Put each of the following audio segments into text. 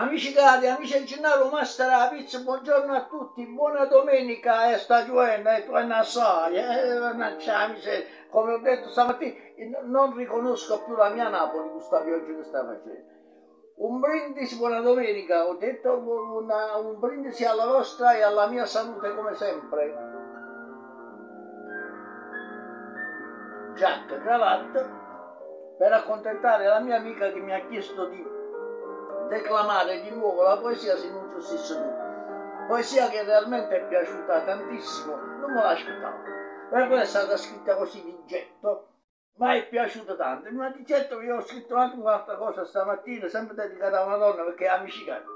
Amici cari, amici 'e Gennaro 'o masto d' 'a pizza, buongiorno a tutti, buona domenica, e sta chiuvenno, e chiuvenno assaje, eh, mannaggia 'a miseria, come ho detto stamattina, non riconosco più la mia Napoli cu sta pioggia che sta facenno. Un brindisi, buona domenica, ho detto un brindisi alla vostra e alla mia salute come sempre. Giacca, cravatta, per accontentare la mia amica che mi ha chiesto di declamare di nuovo la poesia Se nun ce stisse tu. Poesia che realmente è piaciuta tantissimo, nun me l'aspettavo. Però è stata scritta così di getto, ma è piaciuta tanto. Ma di getto io ho scritto anche un'altra cosa stamattina, sempre dedicata a una donna, perché amici cari,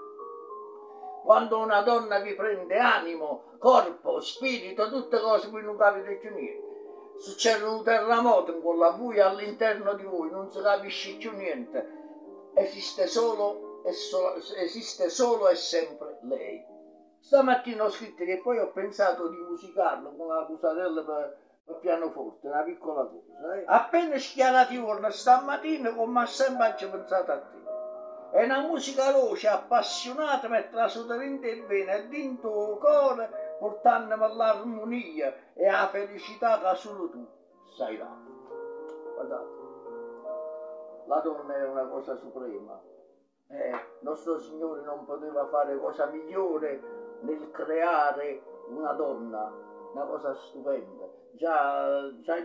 quando una donna vi prende animo, corpo, spirito, tutte cose, voi nun capite cchiù niente. Succede un terremoto 'ncuollo a voi, all'interno di voi, non si capisce più niente. Esiste solo e, so- esiste solo e sempre lei. Stamattina ho scritto che poi ho pensato di musicarlo con una cusarella per pianoforte, una piccola cosa. Appena schiarato juorno stammatina, comme a sempe aggio pensato a te. E na musica doce, appassionata, m'è trasuta dint' 'e vene e dint' 'o core, purtanneme l'armonia e 'a felicità ca sulo tu sai dà. Guardate, la donna è una cosa suprema. Nostro Signore non poteva fare cosa migliore nel creare una donna, una cosa stupenda. Già, già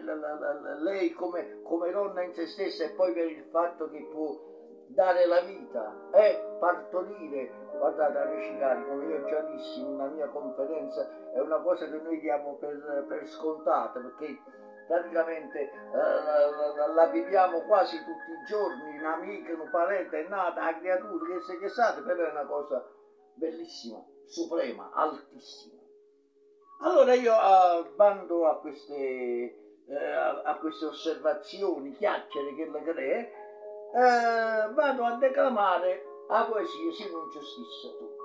lei come donna in se stessa e poi per il fatto che può dare la vita, partorire. Guardate amici cari, come io già dissi in una mia conferenza, è una cosa che noi diamo per scontata, perché praticamente la viviamo quasi tutti i giorni, un'amica, un parente è nata, la creatura, che sia che è stata, però è una cosa bellissima, suprema, altissima. Allora io bando a queste osservazioni, chiacchiere, che le cree, vado a declamare la poesia Se nun ce stisse tu,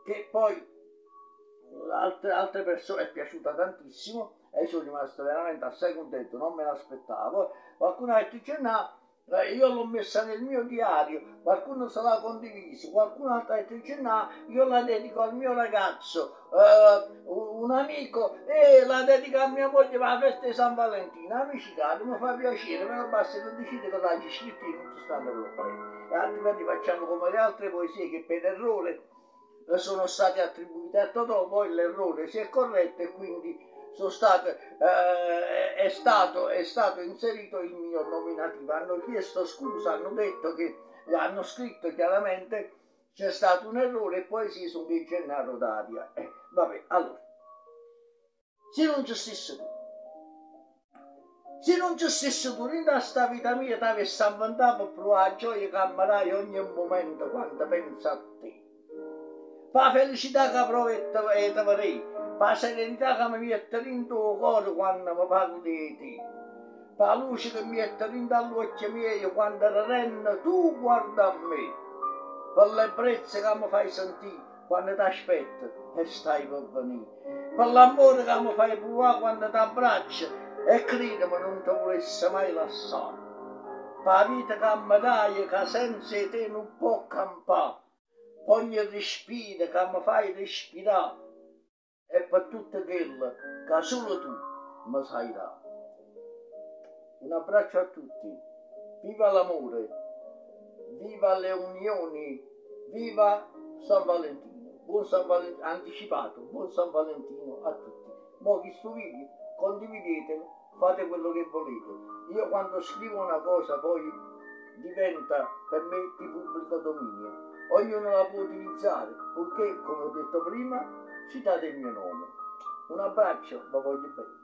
che poi altre persone è piaciuta tantissimo e io sono rimasto veramente assai contento, non me l'aspettavo. Qualcuno ha detto, no, io l'ho messa nel mio diario, qualcuno se l'ha condiviso, qualcun altro ha detto, no, io la dedico al mio ragazzo, un amico, e la dedico a mia moglie per la festa di San Valentino. Amici cari, mi fa piacere, però basta che dicete che l'hai scritto e non ci stanno problemi. E altrimenti facciamo come le altre poesie che per errore sono state attribuite a Totò, poi l'errore si è corretto e quindi sono state, è stato inserito il mio nominativo. Hanno chiesto scusa, hanno detto che, hanno scritto chiaramente c'è stato un errore e poi si sono di Gennaro Daria. Vabbè, allora, se nun ce stisse tu, se nun ce stisse tu, dint' 'a sta vita mia t'avessi inventà per provare 'a gioia che mi dai ogni momento quando penso a te. P' 'a felicità che provo 'e te vedere, p' 'a serenità che mi mette dint' 'o core quando mi parli di te, p' 'a luce che mette dint' all'occhi miei quando rirenno tu guarda a me, per l'ebbrezza che mi fai sentire quando ti aspetto e stai per venire, per l'amore che mi fai provare quando ti abbraccio e credimi non ti volessi mai lasciare, per la vita che mi dai che senza te non può campare, ogni respiro che mi fai respirare e per tutto quello che solo tu mi sai dare. Un abbraccio a tutti, viva l'amore, viva le unioni, viva San Valentino, buon San Valentino, anticipato, buon San Valentino a tutti. Mo questo video condividetelo, fate quello che volete. Io quando scrivo una cosa poi diventa per me di pubblico dominio. Ognuno la può utilizzare, purché, come ho detto prima, citate il mio nome. Un abbraccio, vi voglio bene.